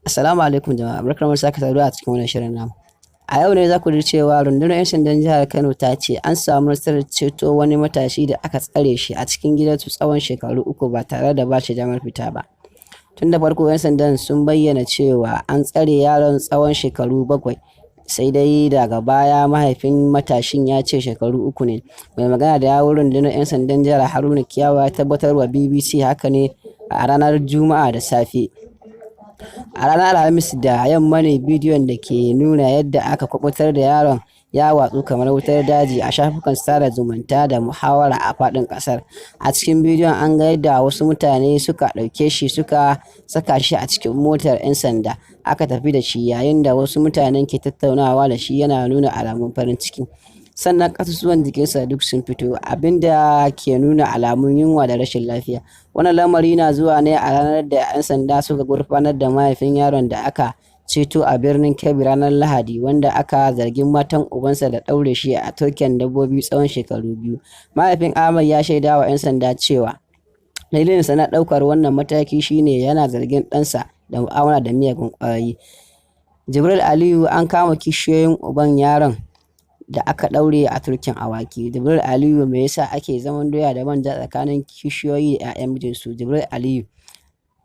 Assalamu alaikum jama'a, barkanmu da sake saduwa a cikin wannan shirin namu. A yau ne za ku ji cewa rundunar 'yan sandan jihar Kano ta ce an samu nasarar ceto wani matashi da aka tsare shi a cikin gidansu tsawon shekaru 3 ba tare da ba shi damar fita ba. Tun da farko 'yan sandan sun bayyana cewa an tsare yaron tsawon shekaru 7, sai dai daga baya mahaifin matashin ya ce shekaru 3 ne. Mai magana da yawun rundunar 'yan sandan jihar, Haruna Kiyawa, ya tabbatarwa BBC haka ne a ranar Juma'a da safe. A ranar Alhamis da yamma ne bidiyon da ke nuna yadda aka kuɓutar da yaron ya watsu kamar wutar daji a shafukan sada zumunta da muhawara a faɗin ƙasar. A cikin bidiyon an ga yadda wasu mutane suka ɗauke shi suka saka shi a cikin motar 'yan sanda aka tafi da shi, yayin da wasu mutanen ke tattaunawa da shi yana nuna alamun farin ciki. Sannan ƙasusuwan jikinsa duk sun fito, abin da ke nuna alamun yunwa da rashin lafiya. Wannan lamari na zuwa ne a ranar da 'yan sanda suka gurfanar da mahaifin yaron da aka ceto a birnin Kebbi ranar Lahadi, wanda aka zargin matan ubansa da ɗaure shi a turken dabbobi tsawon shekaru 2. Mahaifin Ahmad ya shaida wa 'yan sanda cewa dalilinsa na ɗaukar wannan mataki shi ne yana zargin ɗansa da mu'amala da miyagun ƙwayoyi. Jibril Aliyu: An kama kishiyoyin uban yaron da aka ɗaure a turken awaki. Jibril Aliyu: Me yasa ake zaman doya da manja tsakanin kishiyoyi da 'ya'yan mijinsu? Jibril Aliyu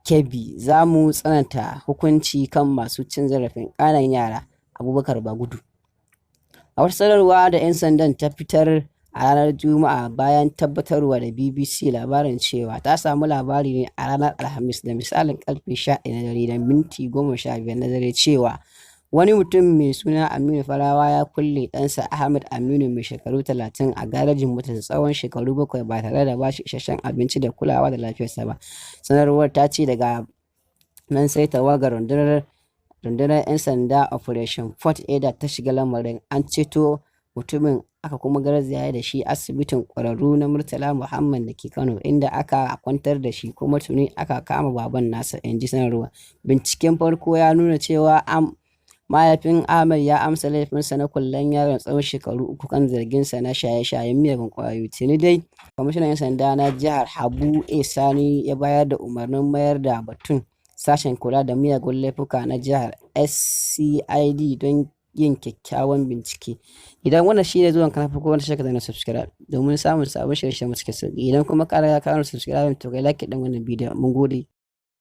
Kebbi: Za mu tsananta hukunci kan masu cin zarafin ƙananan yara. Abubakar Bagudu. A wata sanarwa da 'yan sandan ta fitar a ranar Juma'a bayan tabbatarwa da BBC labarin cewa ta samu labari ne a ranar Alhamis da misalin karfe 11:15 na dare cewa wani mutum mai suna Aminu Farawa ya kulle ɗansa Ahmad Aminu mai shekaru 30 a garejin motarsa tsawon shekaru 7 ba tare da ba shi isasshen abinci da kulawa da lafiyarsa ba. Sanarwar ta ce daga nan sai tawagar rundunar 'yan sanda Operation Port Ada ta shiga lamarin. An ceto mutumin aka kuma garzaya da shi asibitin ƙwararru na Murtala Muhammed da ke Kano, inda aka kwantar da shi, kuma tuni aka kama baban nasa, in ji sanarwar. Binciken farko ya nuna cewa mahaifin Ahmad ya amsa laifinsa na kullen yaron tsawon shekaru 3 kan zarginsa na shaye-shayen miyagun ƙwayoyi. Tuni dai Kwamishinan 'Yan Sanda na Jihar, Habu A. Sani, ya bayar da umarnin mayar da batun sashen kula da miyagun laifuka na jihar (SCID) don yin kyakkyawan bincike. Idan wannan shi ne zuwanka na farko wannan tashar, ka danna subscribe domin samun sabon shirye-shiryenmu cikin sauƙi. Idan kuma ka riga ka danna subscribe, to kai like ɗin wannan bidiyon. Mun gode.